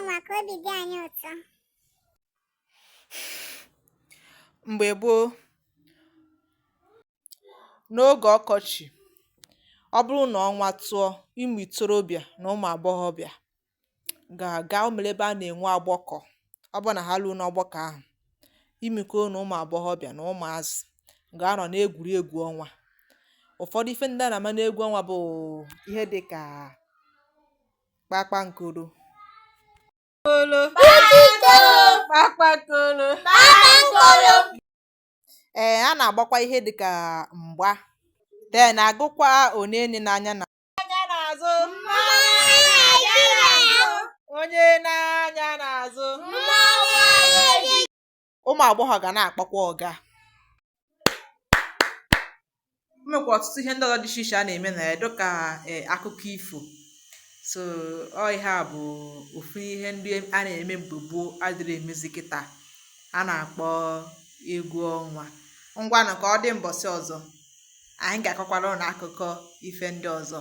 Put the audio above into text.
ọnwa ka obi dị anyị ụtọ. Mgbe gboo, n'oge ọkọchị, ọ bụrụ na ọnwa tụọ, ụmụ itorobịa na ụmụ agbọghọbịa ga-aga o mere ebe a na-enwe agbakọ. Ọ bụrụ na ha luo n'ọgbakọ ahụ, imikoro na ụmụ agbọghọbịa na ụmụazị ga-anọ na-egwuri egwu ọnwa. Ụfọdụ ife ndị a na-ama n'egwu ọnwa bụ ihe dịka kpakpankoro, kolo, kpakpankolo. Ee, a na-agbakwa ihe dịka mgba, then agụkwa onene n'anya na anya n'azụ, onye na-anya n'azụ. Ụmụ agbọghọ ga na-akpọkwa ọga. O nwekwa ọtụtụ ihe ndị ọzọ dị iche iche a na-eme na ya, dịka akụkọ ifo. So ọ ihe a bụ ofu ihe ndị a na-eme mgbe gboo adịrọ emezi kịta, a na-akpọ egwu ọnwa. Ngwanụ, ka ọ dị mbọsị ọzọ, anyị ga-akọkwara ụnụ akụkọ ife ndị ọzọ.